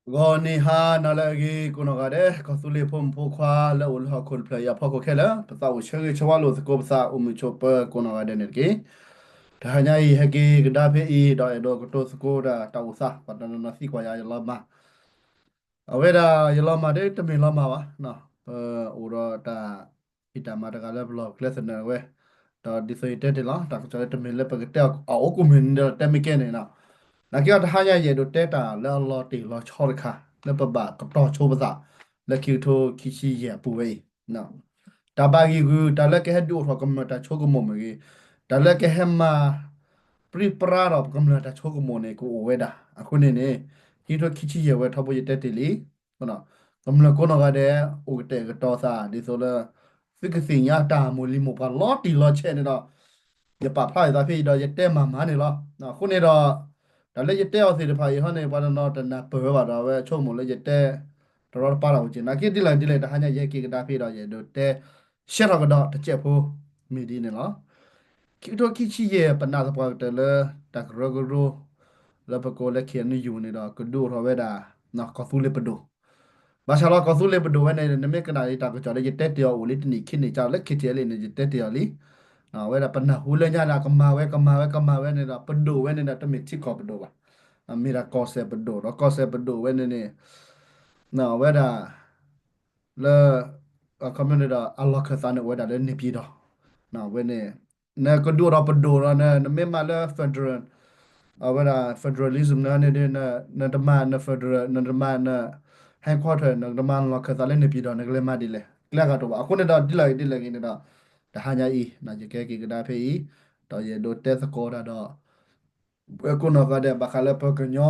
ဂီၤနံၤဟါနၤလၢအဂ့ၤ ကိးနီၢ်ဂၤဒဲး ကီၢ်သူလ့ၤဖိမုၣ်ဖိခွါလၢအိၣ်လၢဟီၣ်ခိၣ်တဖျၢၣ်အံၤအဖီခိၣ်ခဲလၢာ် ပသးအိၣ်ဆၢဂ့ၤဆၢဝါလိာ်သကိးပသးအိၣ်မုာ်ဆိးပၢၤကိးနီၢ်ဂၤဒဲးန့ၣ်တက့ၢ်. တဟါညါအံၤ ဟဲက့ၤကဒါဖဲအံၤ ဒီးအဲၣ်ဒိးကတိၤသကိးတၢ်တၢ်အိၣ်သး ပှၤတနီၤနီၤသံကွၢ်ယၤယလီၤမၢ် အဝဲဒၣ်ယလီၤမၢ်ဒီးတမ့ၢ်လီၤမၢ်ဘၣ်, ပအိၣ်ဒီးတၢ်ဖံးတၢ်မၤတဂၤလၢပလီၢ်ပကျဲသနၢၣ်ဝဲ, ဒီးဒ်သိးယတဲတ့ၢ်လီၤ တၢ်ကစီၣ်လၢတမ့ၢ်လၢပကတဲအီၤအိၣ်ကိးမုၢ်နံၤဒီးတဲမ့ၢ်ကဲန့ၣ်, နာ်က့အီၤတဟါညါ ယအဲၣ်ဒိးတဲတၢ်လၢအလီၤတ့ၢ်လီၤဆီတခါ လၢပဘၣ်ကတီၤဆိပသး လၢခံကထိခံဆံယဲၢ်အပူၤဝဲအံၤ တၢ်ဘၣ်ဂံာ်ဂူာ် တၢ်လၢကဟဲဒုးအိၣ်ထီၣ်ကမျၢၢ်တၢ်ဆိကမိၣ်မ့ၢ်ဂ့ၤ, တၢ်လၢကဟဲမၤ ပြံပြါဒီးပကမျၢၢ်တၢ်ဆိကမိၣ်န့ၣ် ကအိၣ်ဝဲဒၣ်. အဃိန့ၣ်န့ၣ် ခံကထိခံဆံယဲၢ်ဝဲထီဘိယတဲတ့ၢ်လံ, ကမျၢၢ်ကိးနီၢ်ဂၤဒဲး အိၣ်ကတဲာ်ကတီၤသးဒ်သိးလၢ သုကသ့ၣ်ညါတၢ်မိၢ်လံၤမိၢ်ပှၢ်လီၤတံၢ်လီၤဆဲးန့ၣ်ဒီး ယပာ်ဖျါယသးဖဲအံၤဒီး ယတဲမၤမၤန့ၣ်လီၤ. အဃိန့ၣ်ဒီး တၢ်လၢယတဲအီၤသ့ၣ်တဖၣ်အံၤဟီန့ၣ် ပှၤတနီၤတနၢ်ပၢၢ်ဘၣ်ဒီး အဝဲဆိကမိၣ်လၢယတဲ တရီတပါတၢ်အိၣ်က့ၤ နာ်က့ဒ်လဲၣ်ဒ်လဲၣ် တဟါညါယဟဲက့ၤကဒါဖဲဒီး ယအဲၣ်ဒိးတဲ ရှဲထီၣ်ကဒီးတစဲးဖိ မ့ၢ်ဒ်န့ၣ်လီၤ. ခံကထိခံဆံယဲၢ် ပနာ်သပှၢ်ကတၢၢ်လၢ တၢ်ကရၢကရိ လၢပကိးလၢ ခ့ၣ်အဲၣ်ယူၣ်န့ၣ်ဒီး ကဒုးအိၣ်ထီၣ်ဝဲဒၣ် ကီၢ်သူလ့ၤပဒိၣ် ဘၣ်ဆၣ်လီၤ ကီၢ်သူလ့ၤပဒိၣ်ဝဲန့ၣ် နမ့ၢ်ကနၣ်အံၤတၢ်ကစီၣ်လၢယတဲတ့ၢ်အီၤအိၣ်လံတနံၣ်ခံနံၣ်လၢ ခ့ၣ်ထံၣ်အဲၣ်လ့ၣ်န့ၣ် ယတဲတ့ၢ်အီၤလံ. ဝဲဒၣ်ပနၢ်ဟူလၢညါန့ၣ် ကမၤဝဲကမၤဝဲကမၤဝဲန့ၣ်ဒီး ပဒိၣ်ဝဲန့ၣ်ဒီး တမ့ၢ်ထံကီၢ်ပဒိၣ်ဘၣ်. မ့ၢ်ဒၣ်ကီၢ်စဲၣ်ပဒိၣ်ဒီး ကီၢ်စဲၣ်ပဒိၣ်ဝဲန့ၣ်န့ၣ် ဝဲဒၣ် လၢ အခီပညီန့ၣ်ဒီး အလီၢ်ခၢၣ်သးန့ၣ်အိၣ်ဝဲဒၣ်လၢန့ၣ်ပၠံၣ်တီၣ် ဝဲန့ၣ် နကဒုးအိၣ်ထီၣ်ပဒိၣ်ဒီး နမ့ၢ်မၤလၢ federal အဝဲဒၣ် federalism န့ၣ်ဒီး နတမၤန federal နတမၤန headquarter နတမၤလီၢ်ခၢၣ်သးလၢန့ၣ်ပၠံၣ်တီၣ် နကလဲၤမၤဒ်လဲၣ် ကျဲဂၤတအိၣ်ဘၣ်. အဃိန့ၣ်ဒီး ဒ်လဲၣ်ဂ့ၤဒ်လဲၣ်ဂ့ၤန့ၣ်ဒီး တဟါညါအံၤ ယကဟဲက့ၤကဒါဖဲအံၤ ဒီးယအဲၣ်ဒိးတဲသကိးတၢ်ဒီး ပှၤကိးနီၢ်ဂၤဒဲး ဘၣ်ဃးလၢပကညီ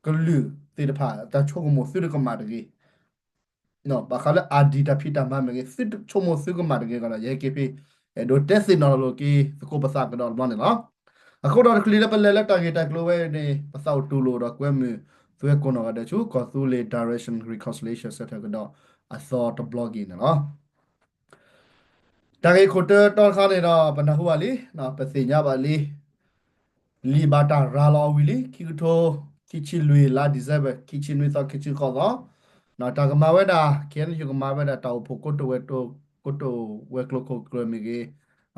ကလုာ်သ့ၣ်တဖၣ် တၢ်ဆိကမိၣ်သုတကမၣ်တဂ့ၤ ဘၣ်ဃးလၢ ID တၢ်ဖံးတၢ်မၤမ့ၢ်ဂ့ၤ သုဆိကမိၣ်သုကမၣ်တဂ့ၤကီးဒီး ယဟဲက့ၤဖဲ အဲၣ်ဒိးတဲသ့ၣ်နီၣ်ထီၣ်လိာ်က့ၤသကိးပသးကဒီးတဘျီန့ၣ်လီၤ. အဃိဒီးတချုးလၢပလဲၤလၢတၢ်ဂ့ၢ်တၢ်ကျိၤဝဲန့ၣ် ပသးအိၣ်တူၢ်လိာ်ဒီးကွဲမုာ် သုဝဲကိးနီၢ်ဂၤဒဲးဆူ ကီၢ်သူလ့ၤ Direction Reconciliation Centre ကဒီးအသီတဘျီက့ၤန့ၣ်လီၤ. တၢ်ဂ့ၢ်ခိၣ်တၢတခါန့ၣ်ဒီး ပနၢ်ဟူဘၣ်လံ, ပသ့ၣ်ညါဘၣ်လံ, လံာ်ဘၣ်တၢ်ရၤလီၤအီၤဝံၤလံ, ခံကထိ ခံဆံလွံၢ်လါ December ခံဆံနွံသီ ခံဆံဃိးသီ, တၢ်ကမၤဝဲဒၣ် KNU ကမၤဝဲဒၣ်တၢ်အိၣ်ဖှိၣ် ကိတိာ်ဝဲၤကျိၤခိၣ်ကျၢၢ်မ့ၢ်ဂ့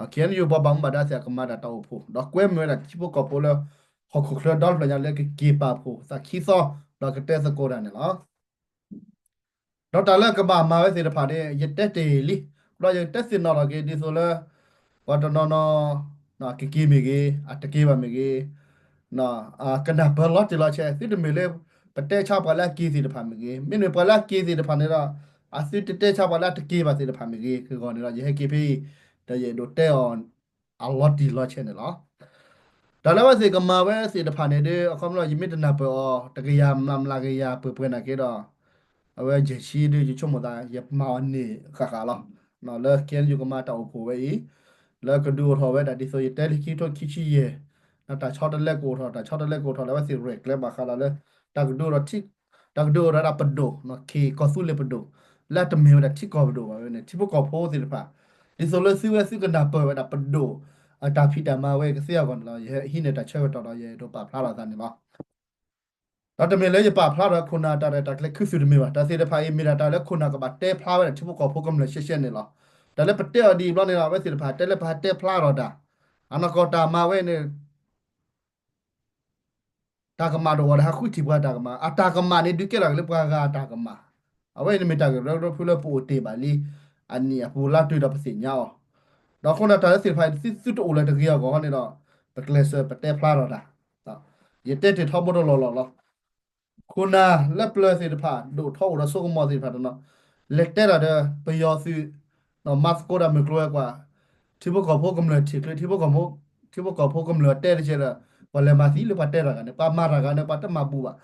ၤ, KNU ပှၤဘၣ်မူဘၣ်ဒါသ့ၣ်အကမၤတၢ်တၢ်အိၣ်ဖှိၣ် ဒီးကွဲမုာ်ဝဲဒၣ်ထံဖိကီၢ်ဖိလၢ ဟီၣ်ခိၣ်ချၢဒီဖျၢၣ်ညါလၢကက့ၤပာ်ဖှိၣ်သးခံသီ ဒီးကတဲသကိးတၢ်န့ၣ်လီၤ. ဒီးတၢ်လၢကဘၣ်မၤဝဲသ့ၣ်တဖၣ်န့ၣ် ယတဲတ့ၢ်လံ, ဒီးယတဲသ့ၣ်နီၣ်ထီၣ်က့ၤဒ်သိးလၢ ပှၤတနီၤနီၤ ကက့ၤမ့ၢ်ဂ့ၤ, အတက့ၤဘၣ်မ့ၢ်ဂ့ၤ, ကနၢ်ပၢၢ်လီၤတံၢ်လီၤဆဲး, သုတမ့ၢ်လၢ ပတဲဆါပှၤလၢအက့ၤသ့ၣ်တဖၣ်မ့ၢ်ဂ့ၤ, မ့မ့ၢ်ပှၤလၢအက့ၤသ့ၣ်တဖၣ်န့ၣ်ဒီး အသုတတဲဆါပှၤလၢအတက့ၤဘၣ်သ့ၣ်တဖၣ်မ့ၢ်ဂ့ၤ, ကဂီၢ်န့ၣ်ဒီး ယဟဲက့ၤဖဲအံၤ ဒီးယအဲၣ်ဒိးတဲအီၤ အလီၤတံၢ်လီၤဆဲးန့ၣ်လီၤ. တၢ်လၢအဝဲသ့ၣ်ကမၤဝဲသ့ၣ်တဖၣ်န့ၣ်ဒီး အခီပညီ ယမ့ၢ်တနၢ်ပၢၢ်အီၤ တကယၤမျးမျးကယၤပှဲၤပှဲၤနာ်က့ဒီး အဝဲယဲၢ်ဆံဒီး ယဆိကမိၣ်သးယမၤအီၤန့ၢ်ဃၣ်ဃၣ်လီၤ. လၢ KNU ကမၤတၢ်အိၣ်ဖှိၣ်ဝဲအံၤ လၢကဒုးအိၣ်ထီၣ်ဝဲဒၣ်ဒ်သိးယတဲလံခံကထိခံဆံယဲၢ်, တၢ်ဆီတလဲကအိၣ်ထီၣ် တၢ်ဆီတလဲကအိၣ်ထီၣ်လၢအဝဲသ့ၣ်ရဲၣ်ကျဲၤဘၣ်ဃးဒီးလၢ တၢ်ကဒုးအိၣ်ထီၣ် တၢ်ကဒုးအိၣ်ထီၣ်ဒၣ်ပဒိၣ် ခ့ၣ်ကီၢ်သူလ့ၤပဒိၣ် လၢအတမ့ၢ်ဝဲဒၣ်ထံကီၢ်ပဒိၣ်ဘၣ်ဝဲန့ၣ် ထံဖိကီၢ်ဖိသ့ၣ်တဖၣ် ဒ်သိးလၢသုဝဲသုကနၢ်ပၢၢ်ဝဲဒၣ်ပဒိၣ် အတၢ်ဖံးတၢ်မၤဝဲကသ့အဂီၢ်န့ၣ်လီၤ. ယဟံးန့ၢ်တၢ်ဆၢကတီၢ်ဒီး ယအဲၣ်ဒိးပာ်ဖျါထီၣ်သးန့ၣ်လီၤ. ဒီးတမ့ၢ်လၢယပာ်ဖျါထီၣ်ခိၣ်နၢ်တၢ်ရဲၣ်တၢ်ကျဲၤခုသုးတမ့ၢ်ဘၣ်. တၢ်သ့ၣ်တဖၣ်အံၤ မ့ၢ်ဒၣ်တၢ်လၢခိၣ်နၢ်ကဘၣ်တဲဖျါဝဲဒၣ်ထံဖိကီၢ်ဖိကမျၢၢ်ရှဲရှဲန့ၣ်လီၤ. တၢ်လၢပတဲအီၤဒ်အံၤဘျီန့ၣ်ဒီး အဝဲသ့ၣ်တဖၣ်တဲလၢပဟးတဲဖျါထီၣ်တၢ် အနီၢ်ကီၢ်တၢ်မၤဝဲန့ၣ် တၢ်ကမၣ်တအိၣ်ဒီးဟးဃုထံၣ်ပှၤတၢ်ကမၣ်, အတၢ်ကမၣ်န့ၣ် ဒုးကဲထီၣ်က့ၤလၢပှၤဂၤအတၢ်ကမၣ်. အဝဲအံၤန့ၣ်မ့ၢ်တၢ်ကရၢကရိဖုလၢပအိၣ်တ့ၢ်ဘၣ်လံ အနံၣ်အပူၤလါတုၤဒီးပသ့ၣ်ညါအီၤ. ဒီးအဃိန့ၣ် တၢ်လၢသ့ၣ်တဖၣ်အံၤ သုသုတအိၣ်လၢၤတဂ့ၤအဂီၢ်န့ၣ်ဒီး ပကျဲးစၢးပတဲဖျါထီၣ်တၢ်, ယတဲတ့ၢ်ထီဘိတလီၢ်လီၢ်လီၤ. ခိၣ်နၢ်လၢပျၢၤသ့ၣ်တဖၣ် ဒိၣ်ထီအိၣ်ဒီးဆိကမိၣ်သ့ၣ်တဖၣ်တနီၤ လဲၤတဲတၢ်ဒီးပယီၤသုး မၤသကိးတၢ်မုၢ်ကျိၤဝဲၤကွာ်, ထံဖိကီၢ်ဖိကမျၢၢ်ထံၣ်ချၢ ထံဖိကီၢ်ဖိကမျၢၢ်တဲတကဲဒီး ပှၤလဲၤမၤသံလၢပှၤတဲတၢ်ဂၤန့ၣ် ပှၤမၤတၢ်ဂၤန့ၣ် ပှၤတမၤဘူးဘၣ်.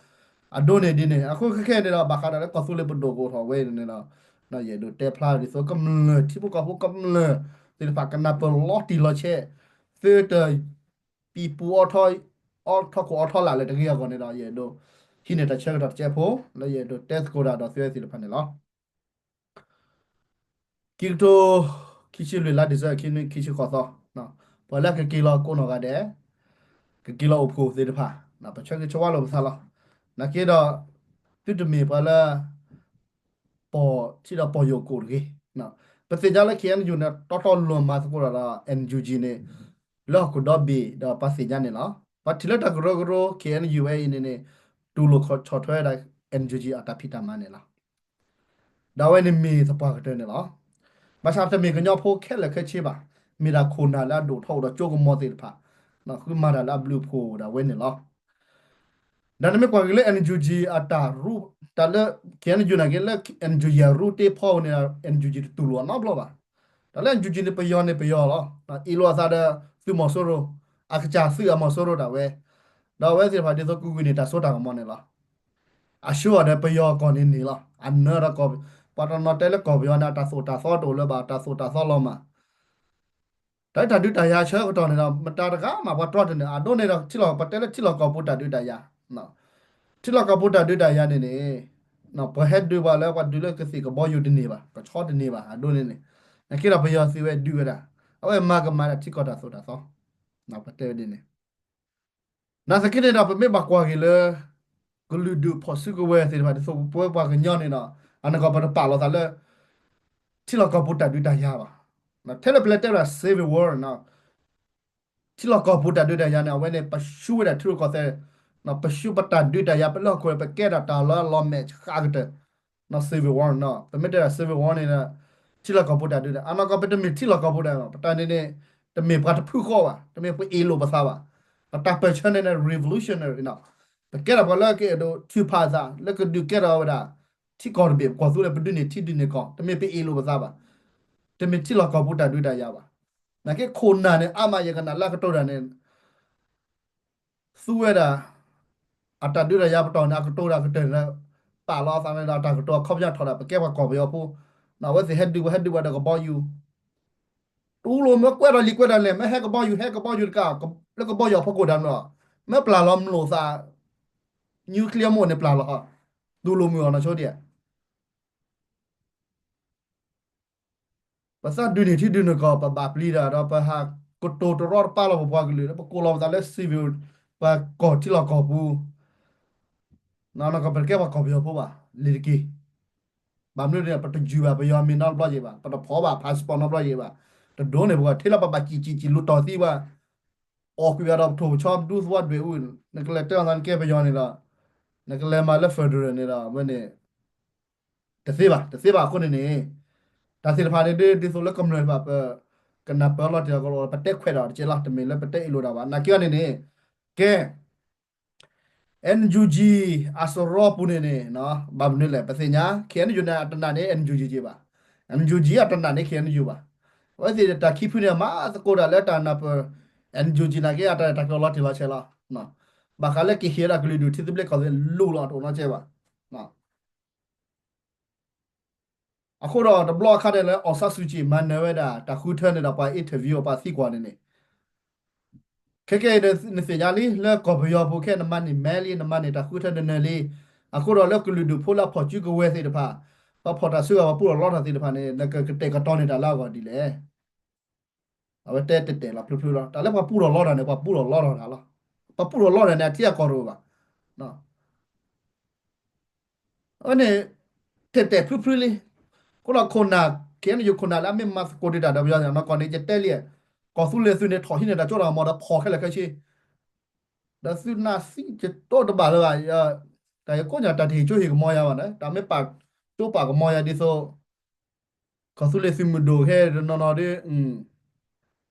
အဒိန့ၣ်ဒ်န့ၣ် အဃိခဲခဲန့ၣ်ဒီး ဘၣ်ဃးဒီးလၢကီၢ်သူလ့ၤပဒိၣ်ကအိၣ်ထီၣ်ဝဲန့ၣ်ဒီး ယအဲၣ်ဒိးတဲဖျါဒ်သိးကမျၢၢ် ထံဖိကီၢ်ဖိကမျၢၢ်သ့ၣ်တဖၣ် ကနၢ်ပၢၢ်လီၤတံၢ်လီၤဆဲး, သုတ ပံၤပူၤအီထီၣ် အီထီၣ်ခိၣ်အီထီၣ်လာ်လၢတဂ့ၤအဂီၢ်န့ၣ်ဒီး ယအဲၣ်ဒိး ဟံးန့ၢ်တၢ်ဆၢကတီၢ်တစဲးဖိ လၢယအဲၣ်ဒိးတဲသကိးတၢ်ဒီးသုဝဲသ့ၣ်တဖၣ်န့ၣ်လီၤ. ခံကထိ ခံဆံလွံၢ်လါ December ခံနွံခံဆံဃိးသီ, ပှၤလၢကက့ၤလီၤကိးနီၢ်ဂၤဒဲး ကက့ၤလီၤအိၣ်ဖှိၣ်သ့ၣ်တဖၣ် ပဆၢဂ့ၤဆၢဝါလိာ်ပသးလီၤ. နာ်က့ဒီး သုတမ့ၢ်ပှၤလၢ ပိာ်ထံဒီးပိာ်ယိၤကိာ်တဂ့ၤ. ပသ့ၣ်ညါလၢ K N U န့ၣ် တီတီလိၤမၤသကိးဒီး N U G န့ၣ် လၢဟီၣ်ခိၣ်ဒီဘ့ၣ်ဒီးပှၤသ့ၣ်ညါန့ၣ်လီၤ. ပှၤထံၣ်လၢတၢ်ကရၢကရိ K N U ဝဲအံၤန့ၣ်န့ၣ် တူၢ်လိာ်ဆီၣ်ထွဲဝဲဒၣ် N U G အတၢ်ဖံးတၢ်မၤန့ၣ်လီၤ. ဒီးအဝဲန့ၣ်မ့ၢ်သပှၢ်ကတၢၢ်န့ၣ်လီၤ. ဘၣ်ဆၣ်တမ့ၢ်ကညီဖိခဲလၢာ်ခဲဆ့ဘၣ်, မ့ၢ်ဒၣ်ခိၣ်နၢ်လၢအဒိၣ်ထီၣ်အိၣ်ဒီးကၠိကမီၤသ့ၣ်တဖၣ်, ဃုမၤတၢ်လၢအဘျုးအဖှိၣ်ဒၣ်ဝဲန့ၣ်လီၤ. ဒီးနမ့ၢ်ကွၢ်က့ၤလၢ N U G အတၢ်ရူ တၢ်လၢ K N U နာ်က့လၢ N U G အရူတ့ဖီဝဲန့ၣ် N U G တတူၢ်လိာ်အနီတဘျီဘၣ်. တၢ်လၢ N U G န့ၣ် ပယီၤန့ၣ်ပယီၤလီၤ. အ့ၣ်လိာ်အသးဒီးသုးမီၤစိရိၤ, အကစၢ်သုးအမီၤစိရိၤဒၣ်ဝဲ, ဒီးအဝဲသ့ၣ်တဖၣ်ဒ်သိးကဂုာ်န့ၢ်တၢ်စိတၢ်ကမီၤန့ၣ်လီၤ. အဆှၢအီၤဒီးပယီၤကီၢ်န့ၣ်န့ၣ်လီၤ. အနၢဒီးကီၢ်, ပှၤတနီၤတဲလၢကီၢ်ပယီၤန့ၣ် အတၢ်သိၣ်တၢ်သီတအိၣ်လၢၤဘၣ်, တၢ်သိၣ်တၢ်သီလီၤမး တၢ်တၢ်ဒုးတၢ်ယၤဆၢကတီၢ်န့ၣ်ဒီး မတၤတဂၤမးပှၤတြီတန့ၢ် အဒိန့ၣ်ဒီး ထံလီၢ် ပတဲလၢထံလီၢ်ကီၢ်ပူၤတၢ်ဒုးတၢ်ယၤ, ထံလီၢ်ကီၢ်ပူၤတၢ်ဒုးတၢ်ယၤန့ၣ်န့ၣ် ပှၤဟဲဒုးပှၤလၢပှၤဒုးလၢကသ့ၣ်ကဘီယူၤတန့ၢ်ဘၣ်, ကဆီတန့ၢ်ဘၣ် အဒိန့ၣ်န့ၣ်, နာ်က့ဒီးပယီၤသုးဝဲဒုးဝဲဒၣ်, အဝဲမၤကမၤဒၣ်ထံကီၢ်တၢ်သိၣ်တၢ်သီ, ပတဲဝဲဒ်န့ၣ် နာ်သက့န့ၣ်ဒီး ပမ့ၢ်ဘၣ်ကွၢ်က့ၤလၢ ကလုာ်ဒူၣ်ဖီၣ်စုကဝဲၤသ့ၣ်တဖၣ်ဒ်သိးပဝဲပှၤကညီန့ၣ်ဒီး အနီၢ်ကီၢ်ပတပာ်လီၤသးလၢ ထံလီၢ်ကီၢ်ပူၤတၢ်ဒုးတၢ်ယၤဘၣ်. ထဲလၢပလဲၤတဲဝဲဒၣ် civil war ထံလီၢ်ကီၢ်ပူၤတၢ်ဒုးတၢ်ယၤန့ၣ် အဝဲန့ၣ် ပဆူဝဲဒၣ်ထံရူၢ်ကီၢ်သဲး, ပဆူပတၢ်ဒုးတၢ်ယၤ ပလၢဟီၣ်ခိၣ်န့ၣ် ပကဲဒၣ်တၢ်လီၤမဲာ်ဃးကတၢၢ် civil war ပမ့ၢ်တဲဒၣ် civil war န့ၣ်ဒီး ထံလီၢ်ကီၢ်ပူၤတၢ်ဒုးတၢ်ယၤ အနီၢ်ကီၢ်ပတမ့ၢ်ထံလီၢ်ကီၢ်ပူၤတၢ်ဒုးတၢ်ယၤဘၣ်, ပတၢ်န့ၣ်န့ၣ် တမ့ၢ်ပှၤတဖုဃီဘၣ်, တမ့ၢ်ပှၤအ့ၣ်လိာ်ပသးဘၣ်, ပတၢ်ပၢၢ်ဆၢန့ၣ်န့ၣ် revolutionary န့ၣ်, ပကဲဒၣ်ပှၤလၢကအဲၣ်ဒိးထုးဖးအသး လၢကဒုးကဲထီၣ်ဝဲဒၣ် ထံကီၢ်တဘ့ၣ် ပကီၢ်သူလ့ၤ ပဒုးန့ၢ်ထံဒုးန့ၢ်ကီၢ် တမ့ၢ်ပအ့ၣ်လိာ်ပသးဘၣ်, တမ့ၢ်ထံလီၢ်ကီၢ်ပူၤတၢ်ဒုးတၢ်ယၤဘၣ်. နာ်က့ခိၣ်နၢ်န့ၣ် အါမးယကနၣ်လၢအကတိၤတၢ်န့ၣ် သူဝဲဒၣ် အတၢ်ဒုးတၢ်ယၤပတီၢ်န့ၣ် အကတိၤတၢ်ကတၢၢ်န့ၣ် ပာ်လီၤအသးန့ၣ်ဒီး အတၢ်ကတိၤအခီပညီထီၣ်ဒၣ် ပကဲပှၤကီၢ်ပယီၤဖိ, အဝဲသ့ၣ်ဟဲဒုးပှၤ ဟဲဒုးပှၤဒီးကဘီယူၤ, တူၢ်လိာ်မ့ၢ်ကွဲးဒီးလံာ်ကွဲးဒီးလဲၣ် မ့ၢ်ဟဲကဘီယူၤ ဟဲကဘီယူၤတကး လၢကဘီယူၤအဖီခိၣ်ဒၣ်မ့ၢ်, မ့ၢ်ပျၢ်လီၤမျိာ်သး nuclear မိၢ်န့ၣ်ပျၢ်လီၤ, တူၢ်လိာ်မုာ်အီၤနီၢ်ဆိဒံး ပသးဒုးန့ၢ်ထံဒုးန့ၢ်ကီၢ် ပဘၣ်ပျံၤတၢ်ဒီး ပဟးကတိၤတရီတပါလီၤပပှၤကလုာ် လၢပကိးလီၤပသးလၢ civil ပှၤကီၢ်ထံလီၢ်ကီၢ်ပူၤ, နီၢ်ကီၢ်ပတကဲပှၤကီၢ်ပယီၤဖိဘၣ် လံၤတက့ၢ်. ဘၣ်မနုၤန့ၣ် ပတယုၢ်ဘၣ်ပယီၤမ့ၢ်နီတဘျီယံၤဘၣ်, ပတဖီၣ်ဘၣ် passport နီတဘျီယံၤဘၣ်, တဒိးန့ၢ်ပဂီၢ် ထဲလၢပဘၣ်စံၣ်စံၣ်စံၣ်လူၤတီၢ်သံပှၤ, အီၣ်ကွံာ်ဘၣ်ဒီးပထိၣ်ပဆီ ဒူသဝီဒွဲၣ်အူ, နကလဲၤတဲလီၤသးနကဲပယီၤန့ၣ်ဒီး, နကလဲၤမၤလၢ federal န့ၣ်ဒီး အဝဲန့ၣ် တသ့ဘၣ် တသ့ဘၣ်အဃိန့ၣ်န့ၣ်, တၢ်သ့ၣ်တဖၣ်န့ၣ်ဒ် ဒ်သိးလၢကမျၢၢ်တဖၣ် ပကနၢ်ပၢၢ်လီၤတံၢ်လီၤကီး ပတဲခွဲးဒီးတကဲလီၤ တမ့ၢ်လၢပတဲအ့ၣ်လိာ်တၢ်ဘၣ် နာ်က့အီၤန့ၣ်န့ၣ်, ကဲ NUG အစရီပူၤန့ၣ်န့ၣ်, ဘၣ်မနုၤလဲၣ် ပသ့ၣ်ညါ KNU န့ၣ် အတနာ်န့ၢ် NUG ဘၣ်, NUG အတနာ်န့ၢ် KNU ဘၣ်, အဝဲသ့ၣ်တၢ်ခံဖုန့ၣ် မၤသကိးတၢ်လၢတၢ်နၢ်ပၢၢ် NUG နာ်က့ အတၢ်တၢ်ကလီၤတံၢ်လီၤဆဲးလီၤ, ဘၣ်ဃးလၢကဟ့ၣ်ဝဲဒၣ်ကလုာ်ဒူၣ်ထံသဘျ့ကီၢ်သဘျ့လူၤလီၤတအိၣ်နီတစဲးဘၣ်. အဃိဒီးတဘျီအခါန့ၣ်လၢ အောင်ဆန်းစုကြည် မၤနၢၤဝဲဒၣ်တၢ်ဃုထၢန့ၣ်ဒီး ပှၤ interview ပှၤသံကွၢ်န့ၣ်န့ၣ်, ခဲကဲအံၤနသ့ၣ်ညါလံ လၢကီၢ်ပယီၤပူၤခဲ နမၤန့ၢ်မဲလံ နမၤန့ၢ်တၢ်ဃုထၢနၢၤနၢၤလံ, အဃိဒီးလၢကလုာ်ဒူၣ်ဖိလၢအဖီၣ်စုကဝဲၤသ့ၣ်တဖၣ်, ပှၤဖီၣ်တၢ်စုကဝဲၤ ပှၤပူထီၣ်လီထီၣ်သ့ၣ်တဖၣ်န့ၣ် နကကတဲာ်ကတီၤန့ၢ်တၢ်လၢအဂီၢ်ဒ်လဲၣ်. အဝဲတဲတဲာ်တဲာ်လီၤဖျုဖျုလီၤ. တၢ်လၢပှၤပူထီၣ်လီထီၣ်န့ၣ် ပှၤပူထီၣ်လီထီၣ်တၢ်လီၤ. ပှၤပူထီၣ်လီထီၣ်န့ၣ် အထံအကီၢ်တအိၣ်ဘၣ်. အဝဲန့ၣ် တဲာ်တဲာ်ဖျုဖျုလံ. အဃိဒီးခိၣ်နၢ် KNU ခိၣ်နၢ်လၢအမ့ၢ်မၤသကိးဒံးတၢ်ဒီးပယီၤန့ၣ် အနီၢ်ကီၢ်န့ၣ် ယတဲလံ, ကီၢ်သူလ့ၤသုးန့ၣ် ထီၣ်ဟံးန့ၢ်တၢ်ကၠိတၢ်ကမီၤဒီးဖီၣ်ခဲလၢာ်ခဲဆ့, ဒီးသုနၢ်သံယတိတဘၣ်လၢၤဘၣ်. တၢ်ယကိးညါတၢ်တဟ့ၣ်ကၠိဟ့ၣ်ကမီၤယၤဘၣ်န့ၣ် တၢ်မ့ၢ်ပာ်ကၠိပာ်ကမီၤယၤဒ်သိး ကီၢ်သူလ့ၤသုးမုၢ်ဒိၣ်ခဲတနီၤနီၤဒ်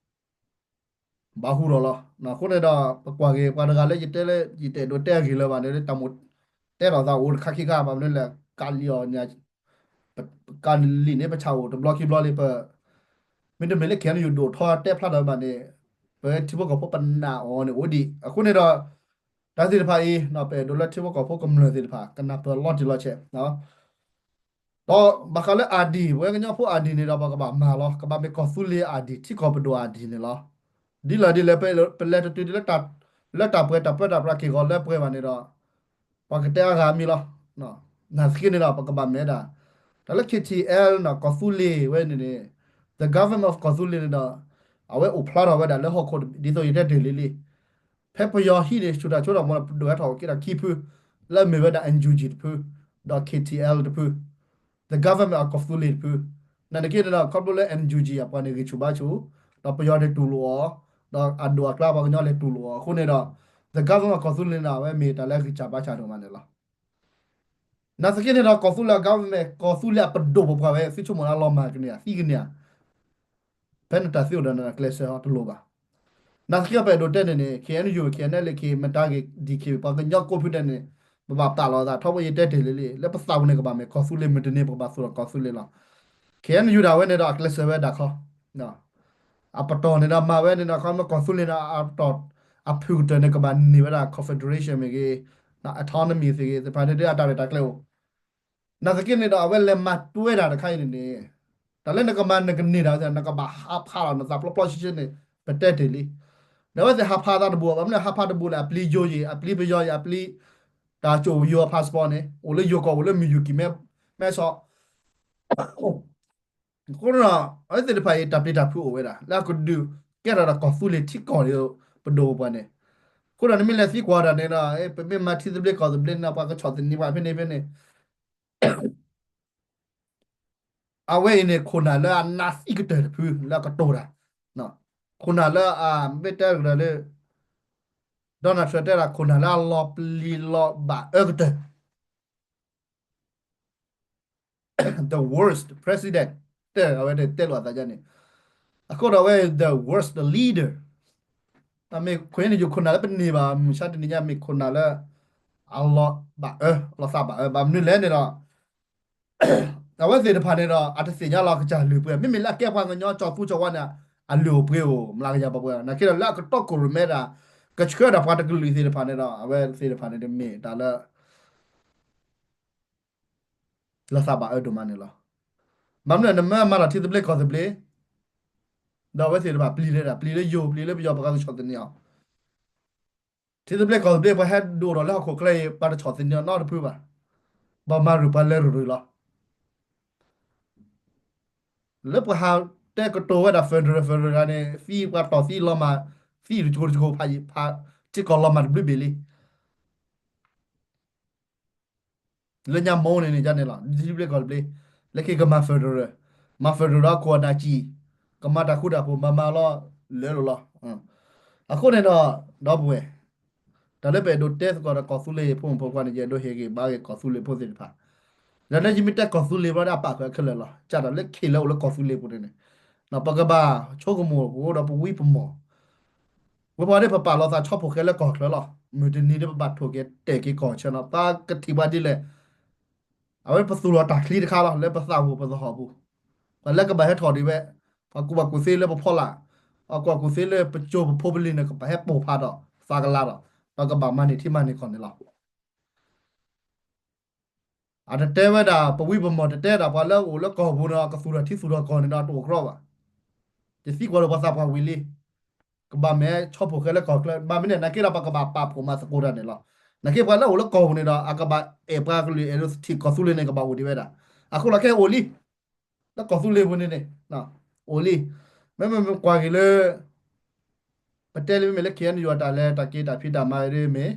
ဘၣ်ဟူထီၣ်လီၤ. အဃိန့ၣ်ဒီး ပကွၢ်က့ၤပှၤတဂၤလၢယတဲလၢ ယတအဲၣ်ဒိးတဲအဂ့ၢ်လၢၤဘၣ်န့ၣ် တၢ်မိၣ်တဲထီၣ်သးအိၣ်တခါခံခါ ဘၣ်မနုၤလဲၣ် ကးလံာ်အီၤညါ ကးလံာ်န့ၣ် ပဆၣ်အိၣ်တဘျီခံဘျီလံ ပ မ့တမ့ၢ်လၢ KNU ဒိၣ်ထီၣ်တဲဖျါထီၣ်ဘၣ်န့ၣ် ပဝဲထံဖိကီၢ်ဖိပနာ်အီၤန့ၣ်အိၣ်ဒံး. အဃိန့ၣ်ဒီး တၢ်သ့ၣ်တဖၣ်အံၤ ပအဲၣ်ဒိးလၢထံဖိကီၢ်ဖိကမျၢၢ်သ့ၣ်တဖၣ် ကနၢ်ပၢၢ်လီၤတံၢ်လီၤဆဲး ဒီးဘၣ်ဃးလၢ ID ပဝဲကညီဖိ ID န့ၣ်ဒီး ပကဘၣ်မၤလီၤ ကဘၣ်မ့ၢ်ကီၢ်သူလ့ၤ ID ထံကီၢ်ပဒိၣ် ID န့ၣ်လီၤ. ဒ်လဲၣ်ဒ်လဲၣ် ပလဲၤတတုၤဒ်လၢ လၢတၢ်ပှဲၤတၢ်ပၢတၢ်ပြးက့ၢ်ဂီၤလၢပှဲၤဘၣ်န့ၣ်ဒီး ပှၤကတဲအါဂၤမံၤလီၤ. နာ်သက့န့ၣ်ဒီး ပကဘၣ်မဲဒၣ် တၢ်လၢ KTL န့ၣ် ကီၢ်သူလ့ၤဝဲန့ၣ်န့ၣ် the government of ကီၢ်သူလ့ၤန့ၣ်ဒီး အဝဲအိၣ်ဖျါထီၣ်ဝဲဒၣ်လၢဟီၣ်ခိၣ်ဒ်သိးယတဲတ့ၢ်လံလံ ဖဲပယီၤဟံးန့ၢ်ဆူၣ်တၢ်ဆိဒီး မ့ၢ်ဒိၣ်ဝဲထီၣ်က့ၤတၢ်ခံဖု လၢအမ့ၢ်ဝဲဒၣ် NUG တဖု ဒီး K T L တဖု, the government အကီၢ်သူလ့ၤတဖု, နာ်သက့န့ၣ်ဒီး ခီဖျိလၢ N U G အပှၤန့ၣ်ဂံၢ်ဆူၣ်ဘါဆူၣ်, ဒီးပယီၤန့ၣ်တူၢ်လိာ်အီၤ, ဒီးအဒိၣ်အကျါပှၤကညီလဲၤတူၢ်လိာ်အီၤအဃိန့ၣ်ဒီး, the government အကီၢ်သူလ့ၤန့ၣ် အဝဲမ့ၢ်တၢ်လၢအဂံၢ်စၢ်ဘါစၢ်ဒိၣ်မးန့ၣ်လီၤ. နာ်သက့န့ၣ်ဒီး ကီၢ်သူလ့ၤအ government ကီၢ်သူလ့ၤအပဒိၣ်ပပှၢ်ဝဲ သုဆိကမိၣ်လၢအလီၤမၢ်ကန့ၢ်ဧါ သံကန့ၢ်ဧါ, ဖဲနတၢ်သံအိၣ်ဒီးနကျဲးစၢးအီၤတလိၣ်ဘၣ်. နာ်သက့ပအဲၣ်ဒိးတဲန့ၣ်န့ၣ် K N U, K N L A, K မတၤဂ့ၤ D K ပှၤကညီကိးဖုဒဲးန့ၣ်, ပဘၣ်ပာ်လီၤသးထီဘိယတဲတ့ၢ်လံလံ, လၢပသးပူၤန့ၣ် ကဘၣ်မ့ၢ်ကီၢ်သူလ့ၤ မုၢ်တနံၤပကဘၣ်သူၣ်လီၤကီၢ်သူလ့ၤလီၤ. K N U ဒၣ်ဝဲန့ၣ်ဒီးအကျဲးစၢးဝဲဒၣ်ခီ အပတီၢ်န့ၣ်ဒီးမၤဝဲန့ၣ်ဒီး ခီမ့ၢ်ကီၢ်သူလ့ၤန့ၣ် အပတီၢ် အဖုၣ်ကတၢၢ်န့ၣ် ကဘၣ်န့ၢ်ဝဲဒၣ် confederation မ့ၢ်ဂ့ၤ, autonomy သ့ၣ်ဂ့ၤ သ့ၣ်တဖၣ်န့ၣ်ဒီးအတၢ်ရဲၣ်တၢ်ကျဲၤအိၣ်. နာ်သက့န့ၣ်ဒီး အဝဲလဲၤမၤတွဲတၢ်တခါအံၤန့ၣ်န့ၣ်, တၢ်လၢနကမၤနကန့ၢ်တၢ်ဝဲသ့ၣ် နကဘၣ်ဟးဖးလီၤနသးပျီပျီဆှဲဆှဲန့ၣ် ပတဲတ့ၢ်လံ. ဒီးအဝဲသ့ၣ်ဟးဖးသးတဘူၣ်ဘၣ်, မနုၤဟးဖးတဘူၣ်လဲၣ်, အပျံၤယိၤယံၤ အပျံၤပယီၤယံၤ အပျံၤ တၢ်ကၠိၣ်ယိၤအ passport န့ၣ် အိၣ်လၢယိၤကီၢ် အိၣ်လၢမုၢ်ယူၢ်ကံၤမဲ မဲဆီး အဃိဒီး အဝဲသ့ၣ်တဖၣ်အံၤ တၢ်ပျံၤတၢ်ဖုးအိၣ်ဝဲဒၣ် လၢအကဒုးကဲထီၣ်ဒီးကီၢ်သူလ့ၤထံကီၢ်န့ၣ် ပဒိၣ်ပပှၢ်န့ၣ်. အဃိဒီးနမ့ၢ်လဲၤသံကွၢ်တၢ်န့ၣ်ဒီး ပမ့ၢ်မၤထံသဘျ့ကီၢ်သဘျ့န့ၣ် ပှၤကဆီၣ်သနံးပှၤဖဲန့ၣ်ဖဲန့ၣ် အဝဲအံၤန့ၣ် ခိၣ်နၢ်လၢအနးသံကတၢၢ်တဖုလၢအကတိၤတၢ်, ခိၣ်နၢ်လၢအမ့ၢ်တဲကတၢၢ်လၢ Donald Trump တဲဒၣ် ခိၣ်နၢ်လၢအလီၤပျံၤလီၤဘၣ်အၢကတၢၢ် the worst president တဲအဝဲတဲလိာ်အသးဒ်န့ၣ်, အဃိဒီးအဝဲ the worst leader မ့ၢ်ခိၣ်နၢ်ယိၤခိၣ်နၢ်လၢပန့ၢ်ဘၣ် မုၢ်ဆါတနံၤညါ မ့ၢ်ခိၣ်နၢ်လၢ အလီၤဘၣ်အၢ လီၤသးဘၣ်အၢ ဘၣ်မနုၤလဲၣ်န့ၣ်ဒီး အဝဲသ့ၣ်တဖၣ်န့ၣ်ဒီး အတသ့ၣ်ညါလီၤကစၢ်လုၢ်ပှဲၤ မ့မ့ၢ်လၢအကဲပှၤကညီကၠီၤသူကၠီၤဝါန့ၣ် အလုၢ်အိၣ်ပှ့ၤအိၣ် မျးကယၤပှဲၤပှဲၤ နာ်သက့ဒီး လၢအကတီၢ်ကိၢ်ရိၣ်မဲဒၣ် ကဆှၢဒၣ်ပှၤတကလုာ်သ့ၣ်တဖၣ်န့ၣ်ဒီး အဝဲသ့ၣ်တဖၣ်န့ၣ်တမ့ၢ်တၢ်လၢ လီၤသးဘၣ်အၢဒိၣ်မးန့ၣ်လီၤ. ဘၣ်မနုၤနမ့ၢ်မၤလီၤထံသဘျ့ကီၢ်သဘျ့ ဒီးအဝဲသ့ၣ်တဖၣ်ပျံၤလၢဒၣ် ပျံၤလၢယိၤ ပျံၤလၢပယီၤ ပှၤကဆီၣ်သနံးအီၤ ထံသဘျ့ကီၢ်သဘျ့ ပှၤဟဲဒိၣ်ထီၣ်လၢဟီၣ်ခိၣ်ချၢအံၤ ပှၤတဆီၣ်သနံးအီၤနီတဖုဘၣ်. ပှၤမၤရူၢ်ပှၤလဲၤရူၢ်ရူၢ်လီၤ. လၢပှၤဟးတဲကတိၤဝဲဒၣ် federal federal န့ၣ် သံပှၤတီၢ်သံလီၤမၢ် သံတကိၤတကိၤဖးယံာ်ဖး ထံကီၢ်လီၤမၢ်တဘျုးဘ့ၣ်လံ လၢညါမိၢ်န့ၣ်န့ၣ် ဒ်န့ၣ်လီၤ ထံသဘျ့ကီၢ်သဘျ့ လၢခံကမၤ federal မၤ federal ဒီးခိၣ်အနၢ်ကံၣ် ကမၤတၢ်ဃူတၢ်ဖိး မၤမၤလီၤ လၢာ်လီၤလီၤ. အဃိန့ၣ်ဒီး ဒီပုၢ်ဝဲၢ် တၢ်လၢပအဲၣ်ဒိးတဲသကိးဒီးကီၢ်သူလ့ၤဖိမုၣ်ဖိခွါန့ၣ် ယအဲၣ်ဒိးဟ့ၣ်ဂံၢ်ဘါဂ့ၤကီၢ်သူလ့ၤဖိသ့ၣ်တဖၣ် ဒီးလၢယမ့ၢ်တဲကီၢ်သူလ့ၤဘျီဒီး အပာ်ဃုာ်ခဲလၢာ်လီၤ ကၢ်ဒီးလၢခံလၢအိၣ်လၢကီၢ်သူလ့ၤပူၤန့ၣ်န့ၣ် ပကဘၣ်ဆိကမိၣ်ပအိၣ်ဒီးပဝံပမီၢ် ဝဲပှၤဒ်ပပာ်လီၤသးဆီဖိၣ်ဃဲလၢကီၢ်ချၢလီၤ. မုၢ်တနံၤဒ်ပဘၣ်ထိၣ်က့ၤတဲာ်က့ၤကီၢ်ဆၢလီၤ. ပကထံၣ်ပှၤဒ်လဲၣ် အဝဲပသူၣ်လီၤတၢ်ချံတခါလီၤ လၢပသးပူၤပသဟီၣ်ပူၤ ပှၤလၢကဘၣ်ဟဲထီၣ်ဒံးဝဲ ပှၤကူၣ်ဘၣ်ကူၣ်သ့လၢပဖီလာ် ပှၤကူၣ်ဘၣ်ကူၣ်သ့လၢပကၠိပဖိပလံၤန့ၣ် ကဘၣ်ဟဲပိာ်ဖးဒီးသးကလၤဒီး ပကဘၣ်မၤန့ၢ်ထံမၤန့ၢ်ကီၢ်န့ၣ်လီၤ. အတတဲဝဲဒၣ် ပဝံပမီၢ်တတဲဒၣ် ပှၤလၢအိၣ်လၢကီၢ်ပူၤန့ၣ် ကသူၣ်ထီၣ်ထံသူၣ်ထီၣ်ကီၢ်န့ၣ်ဒီး တအိၣ်ကြီဘၣ်. ယသံကွၢ်လၢပှၤသးပှၢ်ဝံၤလံ ကဘၣ်မ့ၢ်ဆီဖိၣ်ဃဲလၢကီၢ်ချၢ ဘၣ်မနုၤန့ၣ် နာ်က့ဒီး ပကဘၣ်ပာ်ဖှိၣ်မၤသကိးတၢ်န့ၣ်လီၤ. နာ်က့ပှၤလၢအိၣ်လၢကီၢ်ပူၤန့ၣ်ဒီး အကဘၣ်အဲၣ်ပှၤကလုာ် အဲၣ်ဒိးထံၣ်ကီၢ်သူလ့ၤန့ၣ် ကဘၣ်အိၣ်ဒံးဝဲဒၣ်. အဃိလီၤခဲအံၤအိၣ်လံ လၢကီၢ်သူလ့ၤပူၤန့ၣ်န့ၣ် အိၣ်လံ. မ့မ့ၢ်ကွၢ်က့ၤလၢ ပတဲလံမ့မ့ၢ်လၢ K N U အတၢ်လဲၤတၢ်က့ၤတၢ်ဖံးတၢ်မၤဒ်မ့ၢ်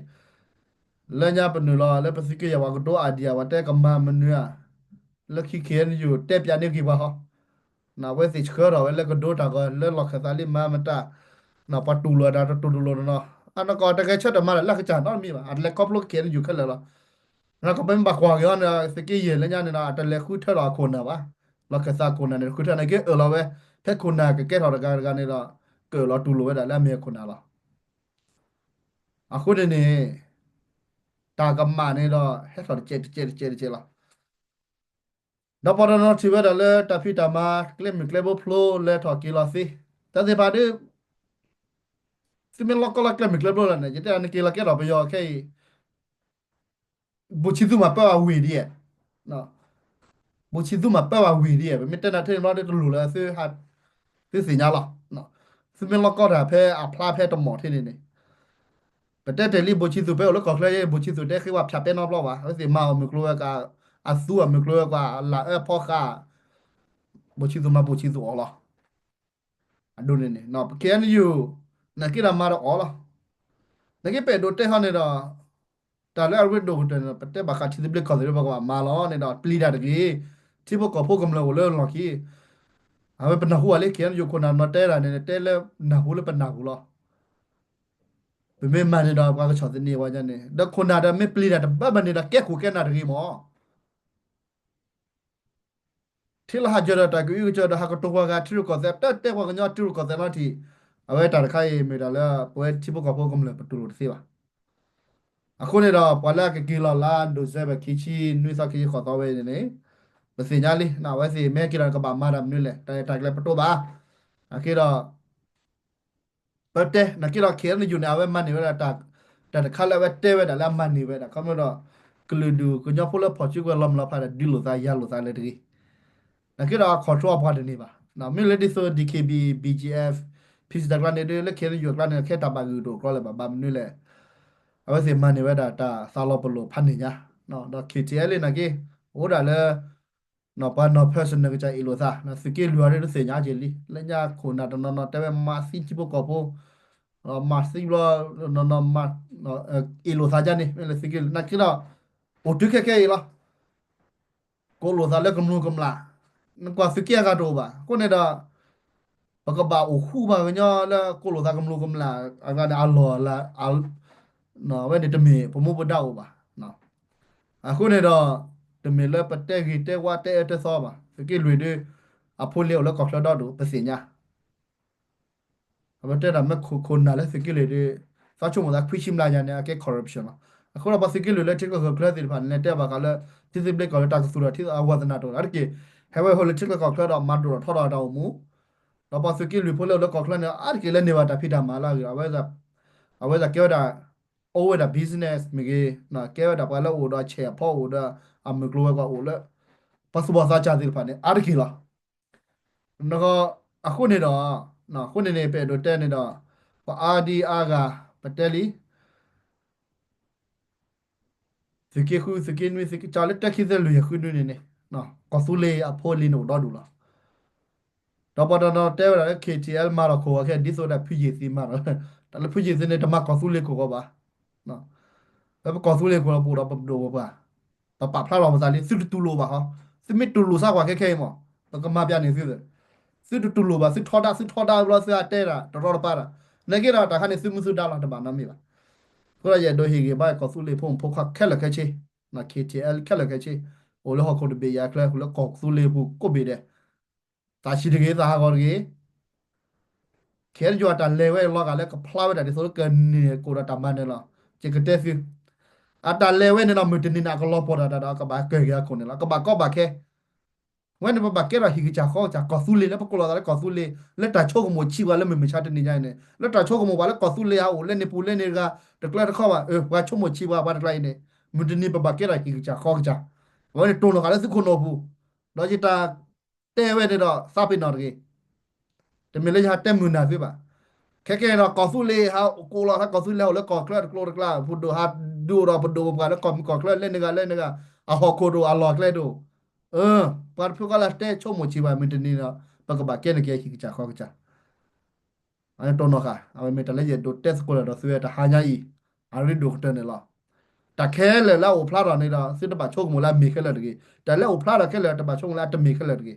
လၢညါပနုာ်လီၤ လၢပသုးက့ယဲၢ်ပှၤကဒိ idea ပှၤတဲကမၤမနုၤဧါ လၢခံ K N U တဲပၠးန့ၢ်က့ၤပှၤဟီ အဝဲသ့ၣ်ဆှၢထီၣ်ဝဲလၢကဒိတၢ်ဂီၤ လၢလီၢ်ခၢၣ်သးလံမၤမတၤ ပှၤတူၢ်လိာ်တၢ်တတူၢ်လိာ်နီၤနီၤ အနီၢ်ကီၢ်တဂဲၤဆၢထၢၣ်မၤတၢ်လၢအကစၢ်နီတမံၤဘၣ် အတလဲၤခီဖျိ K N U ခဲလၢာ်လီၤ. နီၢ်ကီၢ်ပမ့ၢ်ဘၣ်ကွၢ်က့ၤအီၤန့ၣ် သုးက့ယဲၢ်လၢညါန့ၣ်ဒီး အတလဲၤဃုထၢလီၤအခိၣ်နၢ်ဘၣ်. လီၢ်ခၢၣ်သးခိၣ်နၢ်န့ၣ် ဃုထၢန့ၣ် ကအၢၣ်လီၤဝဲ ဖဲခိၣ်နၢ်ကကဲထီၣ်တဂၤတဂၤန့ၣ်ဒီး ကအၢၣ်လီၤတူၢ်လိာ်ဝဲဒၣ်လၢအမ့ၢ်အခိၣ်နၢ်လီၤ. အဃိန့ၣ်န့ၣ် တၢ်ကမၣ်န့ၣ်ဒီး ဟဲထီၣ်တကဲးတကဲးတကဲးတကဲးလီၤ. ဒီးပှၤတနီၤထံၣ်ဝဲဒၣ်လၢတၢ်ဖံးတၢ်မၤ ကျဲမုၢ်ကျဲဘိဖျိလဲၤထီၣ်က့ၤလီၤသ့, တၢ်သ့ၣ်တဖၣ်ဒီး သုမ့ၢ်လီၢ်ကီၢ်လၢကျဲမုၢ်ကျဲဘိလီၤန့ၣ် ယတဲနက့ၤလီၤကဲထီၣ်ပယီၤခဲအံၤ ဘူးဆံသူမၤပၢဘၣ်ဝံၤဒ်ဧါ, ဘူးဆံသူမၤပၢဘၣ်ဝံၤဒ်ဧါ, ပမ့ၢ်တဲနၤထဲန့ၣ်ဘျီဒီးတလိၣ်လၢ သုသ့ၣ်ညါလီၤ. သုမ့ၢ်လီၢ်ကီၢ်တၢ်ဖဲအဖျါဖဲတမီၢ်ထဲန့ၣ်န့ၣ်, ပတဲတ့ၢ်လံ ဘူးဆံသူဖဲအိၣ်လၢကီၢ်ချၢယဲ ဘူးဆံသူတဲဃ့ဝဲဖၠးပဲနီတဘျီဘၣ်, အဝဲသ့ၣ်မၤအီၣ်မုၢ်ကျိၤဝဲၤကွာ်, အသူအီၤမုၢ်ကျိၤဝဲၤကွာ်, လၢအၢဖီဃာ်, ဘူးဆံသူမၤဘူးဆံသူအီၤလီၤ. အဒိန့ၣ်န့ၣ် ပ K N U နာ်က့ဒီးမၤဒီးအီၤလီၤ. နာ်က့ပအဲၣ်ဒိးတဲဟီန့ၣ်ဒီး တၢ်လၢအရ့ဒိၣ်ကတၢၢ်န့ၣ်ဒီး ပတဲဘၣ်ဃးထံသဘျ့ကီၢ်သဘျ့ ပကဘၣ်မၤလီၤန့ၣ်ဒီး ပျံၤတၢ်တဂ့ၤ. ထံဖိကီၢ်ဖိကမျၢၢ်အိၣ်လၢလီၢ်ခံ အဝဲပနၢ်ဟူဘၣ်လံ ခဲအံၤယိၤခိၣ်နၢ်နီၤတဲတၢ်န့ၣ် တဲလၢနၢ်ဟူလၢပနၢ်ဟူလီၤ. ပမ့ၢ်မၤန့ၣ်ဒီး ပှၤကဆီၣ်သနံးဝဲန့ၣ် ဒီးခိၣ်နၢ်ဒီးမ့ၢ်ပျံၤတၢ်တဘၣ်ဘၣ်န့ၣ်ဒီး ကဲခိၣ်ကဲနၢ်တဂ့ၤမၢ်. ထံလီၤဟးစၢၤဒီးတၢ်ကအုကစၢၤဒီး ဟးကတိၤပှၤဂၤထံရူၢ်ကီၢ်သဲး တၢ်တဲပှၤကညီထံရူၢ်ကီၢ်သဲးနီတထံၣ်, အဝဲတၢ်တခါအံၤမ့ၢ်တၢ်လၢ ပဝဲထံဖိကီၢ်ဖိကမျၢၢ်ပတူၢ်လိာ်တသ့ဘၣ်. အဃိန့ၣ်ဒီး ပှၤလၢအကက့ၤလီၤလါ December ခံဆံနွံသီ ခံဆံဃိးသီဝဲန့ၣ်န့ၣ် ပသ့ၣ်ညါလံ အဝဲသ့ၣ်မ့ၢ်က့ၤလီၤကဘၣ်မၤတၢ်မနုၤလဲၣ် တၢ်ရဲၣ်တၢ်ကျဲၤပတိဘၣ်. အဃိဒီး ပတဲ နာ်က့ဒီး ခဲအံၤန့ၣ် ယိၤန့ၣ် အဝဲမၤန့ၢ်ဝဲဒၣ် တၢ်တခါလၢအဝဲတဲဝဲဒၣ်လၢအမၤန့ၢ်ဝဲဒၣ် ခီဖျိဒီး ကလုာ်ဒူၣ်ကညီဖိလၢဖီၣ်စုကဝဲၤလီၤမုၢ်လီၤဖးဒီး ဒုးလိာ်သးယၤလိာ်သးလၢတဂ့ၤ. နာ်က့ဒီး control အပှၤတန့ၢ်ဘၣ်. မ့ၢ်လၢဒ်သိး DKB, BGF, PC တၢ်ကျါန့ၣ်ဒီး လၢခဲအံၤန့ၣ် ယိၤအကျါန့ၣ် ခဲတၢ်ဘၣ်ဂ့ၢ်တအိၣ်ကြီလၢၤဘၣ် ဘၣ်မနုၤလဲၣ်. အဝဲသ့ၣ်မၤန့ၢ်ဝဲဒၣ်တၢ်သးလီၤပလိာ်ဖးန့ၢ်ညါ, ဒီး KTLA နာ်က့ အိၣ်ဒၣ်လၢ ပှၤနီၢ် personal ကစၢ်အ့ၣ်လိာ်သး သုးက့လွံၢ်အီၤဒ်တသ့ၣ်ညါက့ၤလံ လၢညါခိၣ်နၢ်တနီၤနီၤတဲဝဲ မၤသံထံဖိကီၢ်ဖိ, မၤသံဘျီ နီၤနီၤ အ့ၣ်လိာ်သးဒ်န့ၣ် မ့ၢ်လၢသုးက့လွံၢ် နာ်က့ဒီး အိၣ်တုၤခဲခဲအံၤလီၤ. ကိးလိာ်သးလၢကမျူၤကမျၢၢ်, နကွၢ်သုးက့အဂၤတအိၣ်ဘၣ်. အဃိန့ၣ်ဒီး ပကဘၣ်အိၣ်ဃူဘၣ်ကညီလၢကိးလိာ်သးကမျူၤကမျၢၢ် အဂၤန့ၣ် အလီၢ် အဝဲန့ၣ်တမ့ၢ်ပမူပဒါအိၣ်ဘၣ်. အဃိန့ၣ်ဒီး တမ့ၢ်လၢပတဲဂ့ၤတဲဝါတဲအၢတဲသီဘၣ်. သုးက့လွံၢ်ဒီး အဖိလ့အိၣ်လၢကီၢ်ချၢဒီဒူၣ် ပသ့ၣ်ညါ အဝဲတဲဒၣ်မ့ၢ်ခိၣ်နၢ်လၢသုးက့လွံၢ်ဒီး သးဆိကမိၣ်သးခွံဆံမျးယၤန့ၣ် အကဲ corruption လီၤ. အဃိဒီးပှၤသုးက့လွံၢ်လၢထံကီၢ်ချၢသ့ၣ်တဖၣ်န့ၣ် လဲၤတဲဘၣ်ဃးလၢ ထံသဘျ့ကီၢ်လၢတၢ်ကသူၣ်ထီၣ်ထံအဝဲသနာ်တအိၣ် အါတက့ၢ် ဟဲဝဲဟိလၢထံချၢကီၢ်ချၢဒီးမၤဒိၣ်ထီၣ်ထီထီၣ်အတၢ်အိၣ်မူ, ဒီးပှၤသုးက့လွံၢ်ဖိလၢအိၣ်လၢကီၢ်ချၢန့ၣ် အါတက့ၢ်လၢန့ၢ်ဘၣ်တၢ်ဖံးတၢ်မၤလၢအဂ့ၢ် အဝဲဒၣ်ကဲဝဲဒၣ် အိၣ်ဝဲဒၣ် business မ့ၢ်ဂ့ၤ, ကဲဝဲဒၣ်ပှၤလၢအိၣ်ဒီးအဆဲးအဖီအိၣ်ဒီး အမုၢ်ကျိၤဝဲၤကွာ်အိၣ်လၢ ပှၤသူၣ်ဘီၣ်သးစၢ်သ့ၣ်တဖၣ်န့ၣ် အါတက့ၢ်လီၤ. အဃိန့ၣ်ဒီး အဃိန့ၣ်န့ၣ် ပအဲၣ်ဒိးတဲန့ၣ်ဒီး ပအါဒံအါဂၤ ပတဲလံ သုးက့ဃု သုးက့နွံ သုးက့ကၠီလၢတၢ်ခံသၢလွံၢ်ယဲၢ်ဃုနွံန့ၣ်န့ၣ် ကီၢ်သူလ့ၤအဖိလံၤန့ၣ်အိၣ်ဒီဒူၣ်လီၤ. ဒီးပှၤတနီၤတဲဝဲဒၣ်လၢ KTLA မၤလီၤခိၣ်အီၤခဲ ဒ်သိးဒီးဖုယ့ၤသံမၤလီၤ, တၢ်လၢဖုယ့ၤသံန့ၣ် တမၤကီၢ်သူလ့ၤခိၣ်ဃီဘၣ်. လၢပကီၢ်သူလ့ၤခိၣ်လီၤပအိၣ်ဒီးပဒိၣ်ပပှၢ်, ပပာ်ဖျါလီၤပသးလံ သုတတူၢ်လိာ်ဘၣ်ဟီ, သုမ့ၢ်တူၢ်လိာ်စၢ်ကွၢ်ခဲခဲအံၤမး, ပကမၤပျးန့ၢ်သုသ့ၣ်, သုတတူၢ်လိာ်ဘၣ် သုထီဒါ သုထီဒါဘျီ သုအတဲဒၣ်တရီတပါဒၣ်, နာ်က့ဒီးတၢ်ခါန့ၣ် သုမုၢ်သုဒါလီၤ တဘၣ်နီတမံၤဘၣ်. အဃိဒီးယအဲၣ်ဒိးဟ့ၣ်ဂံၢ်ဘါကီၢ်သူလ့ၤဖိမုၣ်ဖိခွါခဲလၢာ်ခဲဆ့, KTLA ခဲလၢာ်ခဲဆ့, အိၣ်လၢဟီၣ်ခိၣ်တဘ့ၣ်ယၤချၢ လၢကီၢ်သူလ့ၤပူၤကိးဘ့ၣ်ဒဲး သးဆံးတဂ့ၤ သးဟးဂီၤတဂ့ၤ. ခဲအံၤယွၤတၢ်လဲၤဝဲလီၤဂာ်လၢကဖျါဝဲဒၣ်ဒ်သိးလၢကန့ၢ်ကိၣ်ဒီးတၢ်မၤနၢၤလီၤ. ယကတဲသု, အတၢ်လဲၤဝဲန့ၣ်ဒီး မုၢ်တနံၤန့ၣ် အကလီၤပှီၢ်တၢ်ဒီး အကဘၣ်ကၢၢ်က့ၤအခိၣ်န့ၣ်လီၤ. ကဘၣ်ကီဘၣ်ခဲ, ဝဲန့ၣ်ပဘၣ်ကဲထီၣ်ဟံၣ်ကစၢ်ဃီကစၢ် ကီၢ်သူလ့ၤလၢပကိးလီၤသးလၢကီၢ်သူလ့ၤ လၢတၢ်ဆိကမိၣ်ဆံးပှၤလၢမုၢ်မဆါတနံၤညါအံၤန့ၣ် လၢတၢ်ဆိကမိၣ်ပှၤလၢကီၢ်သူလ့ၤဟးအိၣ်လၢန့ၣ်ပူၤလၢန့ၣ်တဂၤ တကျဲတခီဘၣ် ပှၤဆိကမိၣ်ဆံးပှၤပှၤတကျါအံၤန့ၣ် မုၢ်တနံၤပဘၣ်ကဲထီၣ်ဟံၣ်ကစၢ်ဃီကစၢ်. အဝဲန့ၣ်တိၢ်နီၣ်ဃာ်လၢသုခိၣ်နူာ်ပူၤ, ဒီးယတၢ်တဲဝဲန့ၣ်ဒီး သးပ့ၤနီၣ်တဂ့ၤ. တမ့ၢ်လၢယဟးတဲမုာ်နၢ်သုဘၣ်. ခဲကဲန့ၣ်ဒီး ကီၢ်သူလ့ၤဟးကိးလီၤသး ကီၢ်သူလ့ၤဟးအိၣ်လၢကီၢ်ချၢတကျိၤတကျါ ပဒိၣ်ဟးဒုးအိၣ်ဒီးပဒိၣ်ပပှၢ်လၢကီၢ်မုၢ်ကီၢ်ချၢလၢန့ၣ်ဂၤလၢန့ၣ်ဂၤ အဟီၣ်ခိၣ်တအိၣ် အလီၢ်ကျဲတအိၣ်. ပှၤတဖုဃီလၢတဲဆိကမိၣ်ဆံးပှၤ မုၢ်တနံၤဒီး ပကဘၣ်ကဲန့ၢ်က့ၤဟံၣ်ကစၢ်ဃီကစၢ် အဝဲတိၢ်နီၣ်ဃာ် အဝဲမ့ၢ်တၢ်လၢယအဲၣ်ဒိးတဲသကိးလၢဒီးသုဝဲတဟါညါအံၤ အရ့ဒိၣ်ကတၢၢ်န့ၣ်လီၤ. တၢ်ခဲလၢာ်လၢအအိၣ်ဖျါထီၣ်န့ၣ်ဒီး သုတဘၣ်ဆိကမိၣ်လၢအမ့ၢ်ခဲလၢာ်တဂ့ၤ. တၢ်လၢအအိၣ်ဖျါထီၣ်ခဲလၢာ် တဘၣ်ဆိကမိၣ်လၢအတမ့ၢ်ခဲလၢာ်တဂ့ၤ.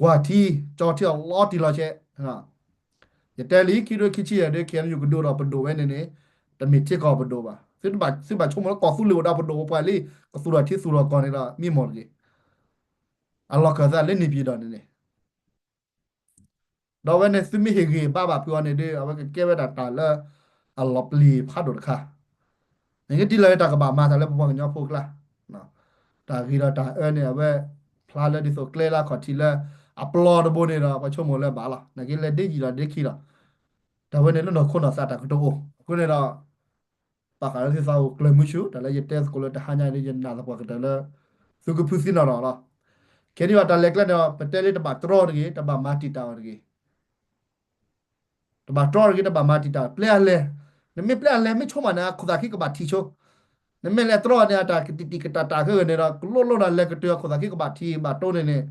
ကွၢ်ထံ ကၠီထံအီၤလီၤတံၢ်လီၤဆဲး ယတဲလံ ခံထိခံဆံယဲၢ်ဒီး ခဲအံၤယကဒိၣ်ဒီးပဒိၣ်ဝဲန့ၣ်န့ၣ် တမ့ၢ်ထံကီၢ်ပဒိၣ်ဘၣ်. သုတဘၣ် သုဘၣ်ဆိကမိၣ်လၢကီၢ်သူလ့ၤအိၣ်ဒီးပဒိၣ်ပပှၢ်လံ ကသူၣ်ထီၣ်ထံသူၣ်ထီၣ်ကီၢ်န့ၣ်ဒီး မံမီၢ်တဂ့ၤ. အလီၢ်ခၢၣ်သးလၢန့ၣ်ပံၤဒီးန့ၣ်န့ၣ် ဒီးဝဲန့ၣ် သုမ့ၢ်ဟ့ၣ်ဂံၢ်ဘါဘၣ်ဖုးအီၤန့ၣ်ဒီး အဝဲကကဲဝဲဒၣ်တၢ်လၢ အလီၤပျံၤဖးဒိၣ်တခါ နကတံၢ်လီၤတၢ်ကဘၣ်မၤတၢ်လၢပပှၤကညီဖိကျါ, တၢ်ဂ့ၤဒီးတၢ်အၢန့ၣ် အဝဲဖျါလၢဒ်သိးကျဲလၢအခီၣ်ထံးလၢ အပျီတဘိန့ၣ်ဒီး ပှၤဆိကမိၣ်လၢဘၣ်လီၤ. နကလဲၤဒ်ယံာ်ဒီးဒ်ခံလီၤ. တၢ်ဝဲန့ၣ်လၢနီၢ်ခိနီၢ်သးတၢ်ကတိၤအိၣ်. အဃိန့ၣ်ဒီး ဘၣ်ဃးလၢသုသးအိၣ်ကျၢၤမုဆူ တၢ်လၢယတဲသကိးလၢတဟါညါန့ၣ် ယနာ်သပှၢ်ကတၢၢ်လၢ သုကဖုးသံနီၢ်နီၢ်လီၤ. ခဲန့ၣ်ဘၣ်တၢ်လဲၤကျဲန့ၣ်ဒီး ပတဲလၢတဘၣ်တြီတဂ့ၤ, တဘၣ်မၤတံာ်တာ်အီၤတဂ့ၤ. တဘၣ်တြီတဂ့ၤ, တဘၣ်မၤတံာ်တာ်, ပျဲအလဲၤ, နမ့ၢ်ပျဲအလဲၤ မ့ၢ်ဆိကမိၣ်န့ၣ် အခိၣ်သးခံကဘၣ်ထံၣ်ဆိ, နမ့ၢ်လဲၤတြီန့ၣ် အတၢ်ကတံာ်တံာ်ကတၢၢ်တၢၢ်ခဲဂ့ၤန့ၣ်ဒီး ကလိလိဒီးလဲၤကတၢၢ်အခိၣ်သးခံကဘၣ်ထံၣ် ဘၣ်တိၢ်န့ၣ်န့ၣ်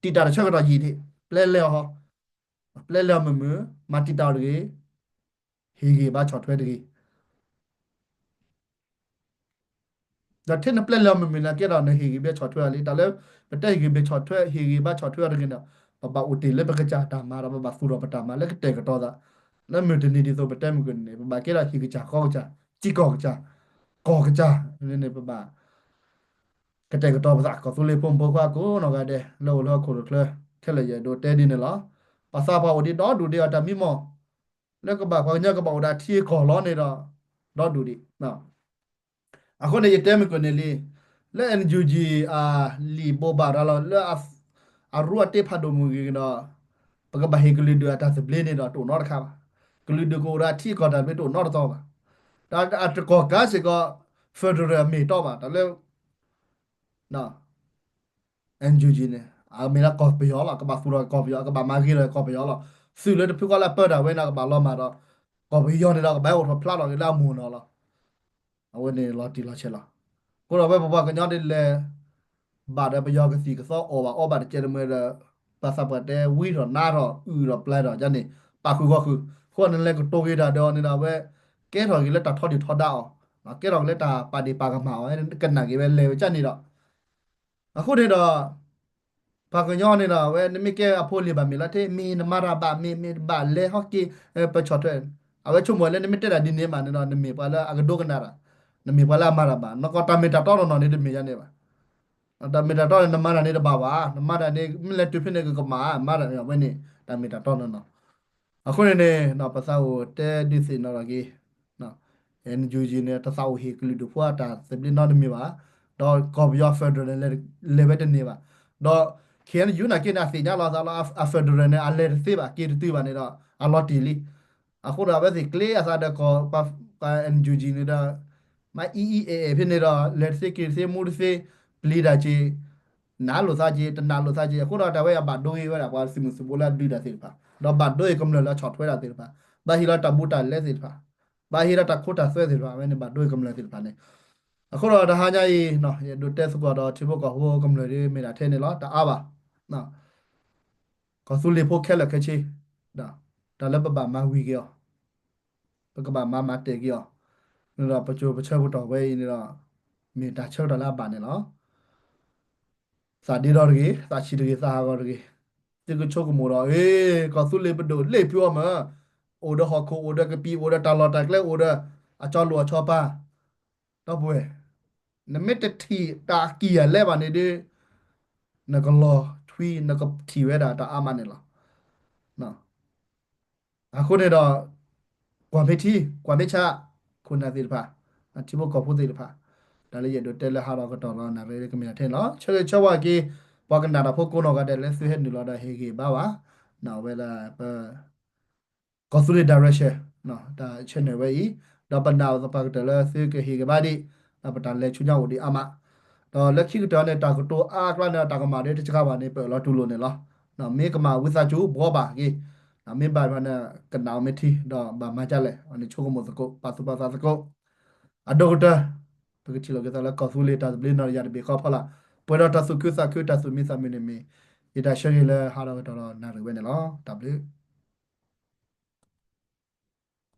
တံာ်တာ်တဆၢကတီၢ်ယံာ်ဒံး, ပျဲလဲၤအီၤ, ပျဲလဲၤအီၤမုာ်မုာ်, မၤတံာ်တာ်အီၤတဂ့ၤ, ဟ့ၣ်ဂံၢ်ဘါဆီၣ်ထွဲတဂ့ၤ. ဒီးထဲနပျဲလီၤမုာ်မုာ်န့ၣ်ကဲဒီး နဟ့ၣ်ဂံၢ်ဘါဆီၣ်ထွဲအီၤလံ. တၢ်လၢပတဲဟ့ၣ်ဂံၢ်ဘါဆီၣ်ထွဲ ဟ့ၣ်ဂံၢ်ဘါဆီၣ်ထွဲအီၤတဂ့ၤန့ၣ်, ပဘၣ်အိၣ်တ့ၢ်လၢပကစၢ်တၢ်မၤဒီး ပဘၣ်သူၣ်ထီၣ်ပတၢ်မၤလၢကတဲာ်ကတီၤသး လၢမုၢ်တနံၤဒ်သိးပတဲမုၢ်ကန့ၣ် ပဘၣ်ကဲဒီးဟံၣ်ကစၢ်ဃီကစၢ် စံကီၢ်ကစၢ် ကီၢ်ကစၢ်န့ၣ် ပဘၣ် ကတဲာ်ကတီၤပသး ကီၢ်သူလ့ၤဖိမုၣ်ဖိခွါကိးနီၢ်ဂၤဒဲး လၢအိၣ်လၢဟီၣ်ခိၣ်တချၢ ခဲလၢာ်ယအဲၣ်ဒိးတဲဒ်န့ၣ်လီၤ. ပှၤသးပှၢ်အိၣ်ဒံးဒီဒူၣ်ဒံးအတၢ်မံမီၢ် လၢကဘၣ်ပှၤကညီကဘၣ်အိၣ်ဒီးထံကီၢ်လီၤန့ၣ်ဒီး ဒီဒူၣ်ဒံး. အဃိန့ၣ် ယတဲမုၢ်ကန့ၣ်လံ, လၢ NUG အလံာ်ဘိးဘၣ်ရၤလီၤ လၢအရူအတ့ဖးဒိၣ်မုၢ်ဂ့ၤဒီး ပကဘၣ်ဟ့ၣ်ကလုာ်ဒူၣ်အတၢ်သဘျ့န့ၣ်ဒီး တအိၣ်နီတခါဘၣ်. ကလုာ်ဒူၣ်ကအိၣ်ဒီးအထံအကီၢ်တၢ်သဘျ့တအိၣ်နီတတီဘၣ်. ဒီးအတကီၢ်ကါစ့ၢ်ကီး federal အမ့ၢ်တီဘၣ် တၢ်လၢ NUG န့ၣ် အမ့ၢ်ဒၣ်ကီၢ်ပယီၤလီၤ. ကဘၣ်သူၣ်ထီၣ်ကီၢ်ပယီၤ ကဘၣ်မၤဂ့ၤထီၣ်ကီၢ်ပယီၤလီၤ. သုးလၢတဖုဃီလၢအပၢတၢ်ဝဲန့ၣ် ကဘၣ်လီၤမၢ်ဒီး ကီၢ်ပယီၤန့ၣ်ဒီး ကဘၣ်အိၣ်ထီၣ်ဖျါထီၣ်က့ၤလၢအမိၢ်နီၢ်လီၤ. အဝဲန့ၣ်လီၤတံၢ်လီၤဆဲးလီၤ. အဃိဒီးဝဲပပှၤကညီဒ်လဲၣ် ဘၣ်ဒီးပယီၤကသံၣ်ကသီအီၣ်ဘၣ်အီဘၣ်တကဲးတမှဲဒီး ပှၤသးပှၢ်တဲဝံထီၣ်နါထီၣ်အုၣ်ထီၣ်ပျဲထီၣ်ယါန့ၣ် ပာ်ဃုာ်ဂီၢ်ဃုာ်. အဃိန့ၣ်လဲၤကတိၤက့ၤတၢ်ဒီးအီၤန့ၣ်ဒီး အဝဲကဲထီၣ်က့ၤလၢတၢ်ထီဒုၣ်ထီဒါအီၤ, ကဲထီၣ်က့ၤလၢတၢ်ပာ်ဒ့ၣ်ပာ်ကမၣ်အီၤ ကနၣ်က့ၤဝဲလဲၤဝဲကၢ်န့ၣ်ဒီး အဃိန့ၣ်ဒီး ပှၤကညီန့ၣ်ဒီး အဝဲနမ့ၢ်ကဲအဖိလံၤဘၣ်မ့ၢ်လီၤတ့ၢ် မ့ၢ်နမၤတၢ်ဘၣ် မ့ၢ်မ့ၢ်တဘၣ်လဲၤဟီၣ်က့ၤ ပဆီၣ်ထွဲ အဝဲဆိကမိၣ်လၢနမ့ၢ်တဲတၢ်ဒ်န့ၣ်မးန့ၣ်ဒီး နမ့ၢ်ပှၤလၢအကဒိကနၣ်တၢ်, နမ့ၢ်ပှၤလၢအမၤတၢ်ဘၣ် နကီၢ်တၢ်မ့ၢ်တၢ်တီနီၢ်နီၢ်န့ၣ်တမ့ၢ်ယါန့ၣ်ဘၣ်. တၢ်မ့ၢ်တၢ်တီန့ၣ် နမၤတၢ်န့ၣ်တဘၣ်ဘၣ်, နမၤတၢ်န့ၣ် မ့ၢ်လဲၤတုၤဖဲန့ၣ်ကကမၣ် မၤတၢ်န့ၣ် အဝဲန့ၣ် တၢ်မ့ၢ်တၢ်တီနီၢ်နီၢ်. အဃိန့ၣ်န့ၣ် ပသးအိၣ်တဲဒုးသ့ၣ်နီၣ်ထီၣ်က့ၤ NUG န့ၣ် တသးအိၣ်ဟ့ၣ်ကလုာ်ဒူၣ်ဖိအတၢ်သဘျ့နီတမံၤဘၣ်, ဒီးကီၢ်ပယီၤ federal န့ၣ် လဲၤဝဲတန့ၢ်ဘၣ်, ဒီး KNU နာ်က့န့ၣ် အသ့ၣ်ညါလီၤအသးလီၤ အ federal န့ၣ် အလဲၤတသ့ဘၣ် က့ၤတတုၤဘၣ်န့ၣ်ဒီး အလီၤတံၢ်လံ. အဃိဒီးအဝဲသ့ၣ်ကျ့အသးဒီးကီၢ် ပှၤ NUG န့ၣ်ဒီး မ့ၢ်အံအံအဲၣ်အဲၣ်ဖဲန့ၣ်ဒီး လဲၤတသ့က့ၤတသ့မူတသ့ ပျံၤတၢ်က့ၤ နးလိာ်သးက့ၤ တနးလိာ်သးက့ၤ အဃိဒီးတၢ်ဝဲအဘၣ်ဒိဂ့ၤဝဲဒၣ် ပှၤသုးမုၢ်သုးဘိလၢအဒုးတၢ်သ့ၣ်တဖၣ် ဒီးဘၣ်ဒိအံၤကမျၢၢ်လၢအဆီၣ်ထွဲတၢ်သ့ၣ်တဖၣ် ဘၣ်ဟ့ၣ်လီၤတၢ်ဘူးတၢ်လဲသ့ၣ်တဖၣ် ဘၣ်ဟ့ၣ်လီၤတၢ်ခိတၢ်သွဲသ့ၣ်တဖၣ် အဝဲန့ၣ်ဘၣ်ဒိအံၤကမျၢၢ်သ့ၣ်တဖၣ်န့ၣ်. အဃိဒီးတဟါညါအံၤ ယအဲၣ်ဒိးတဲသကိးဒီးထံဖိကီၢ်ဖိကမျၢၢ်ဒ်မ့ၢ်ဒၣ်ထဲန့ၣ်လီၤ တအါဘၣ် ကီၢ်သူလ့ၤဖိခဲလၢာ်ခဲဆ့ တၢ်လၢပဘၣ်မၤဝံၤက့ၤအီၤ ပကဘၣ်မၤမၤတဲာ်က့ၤအီၤ န့ၣ်ဒီးပစိၤပဆၢပတီၢ်ဝဲအံၤန့ၣ်ဒီး မ့ၢ်တၢ်ဆၢကတီၢ်လၢအဘၣ်န့ၣ်လီၤ. သးဒ့ဒီတဂ့ၤ, သးဆံးတဂ့ၤ, သးဟးဂီၤတဂ့ၤ, သုကဆိကမိၣ်ဒီး အ့ ကီၢ်သူလ့ၤပဒိၣ်လ့ၣ်ဖုအီၤမး, အိၣ်ဒီးဟီၣ်ခိၣ်, အိၣ်ဒီးကပံာ်, အိၣ်ဒီးတၢ်လီၢ်တၢ်ကျဲ, အိၣ်ဒီးအစီၤလိၣ်အစီၤပၤ, ဒီပုၢ်ဝဲၢ်, နမ့ၢ်တထံၣ်တၢ်အကံၢ်အလဲဘၣ်န့ၣ်ဒီး နကလီၤထွံ နကထံၣ်ဝဲဒၣ်တၢ်အါမးန့ၣ်လီၤ. အဃိန့ၣ်ဒီး ကွၢ်မ့ၢ်ထံ ကွၢ်မ့ၢ်ဆး ခိၣ်နၢ်သ့ၣ်တဖၣ် ထံဖိကီၢ်ဖိသ့ၣ်တဖၣ် တၢ်လၢယအဲၣ်ဒိးတဲလၢဟးထီၣ်ကတီၢ်ဒီးနၣ်ရံၣ်ကမ့ၢ်တၢ်ထဲန့ၣ်လီၤ. ဆၢဂ့ၤဆၢဝါက့ၤ ပှၤကနၣ်တၢ်ဖိကိးနီၢ်ဂၤဒဲးလၢသုဟဲနုာ်လီၤဒီးဟ့ၣ်ဂံၢ်ဘါဘၣ် ဝဲဒၣ်ပ ကီၢ်သူလ့ၤ direction တၢ် channel ဝဲအံၤ ဒီးပနာ်သပှၢ်ကတၢၢ်လၢသုကဟ့ၣ်ဂံၢ်ဘါဒံး ဒီးပတၢ်လဲၤဆူညါအိၣ်ဒံးအါမး ဒီးလၢခံကတၢၢ်န့ၣ် တၢ်ကတိၤအါအကျါန့ၣ် တၢ်ကမၣ်ဒ်တစှၤဘၣ်န့ၣ် ပအၢၣ်လီၤတူၢ်လိာ်န့ၣ်လီၤ. မ့ၢ်ကမၣ်ဝံသးစူၤ ဘှီဘၣ်က့ၤ, မ့ၢ်ဘၣ်ဘၣ်န့ၣ် ကနၣ်အီၤမ့ၢ်ထံ ဒီးဘၣ်မၤဒ်လဲၣ်န့ၣ် ဆိကမိၣ်သကိး ပာ်သူၣ်ပာ်သးသကိး အဒိၣ်ကတၢၢ် ပကထံၣ်လိာ်က့ၤသးလၢကီၢ်သူလ့ၤတၢ်သဘျ့နီၢ်တယၢ်တဘ့ၣ်ဃီဖီလာ် ပှဲၤဒီးတၢ်သူၣ်ခုသးခု တၢ်သူၣ်မံသးမုာ်န့ၣ်မ့ၢ် ယတၢ်ဆၢဂ့ၤလၢဟးထီၣ်ကတီၢ်ဒီးနၣ်ရံၣ်ဝဲန့ၣ်လီၤ. တၢ်ဘျုး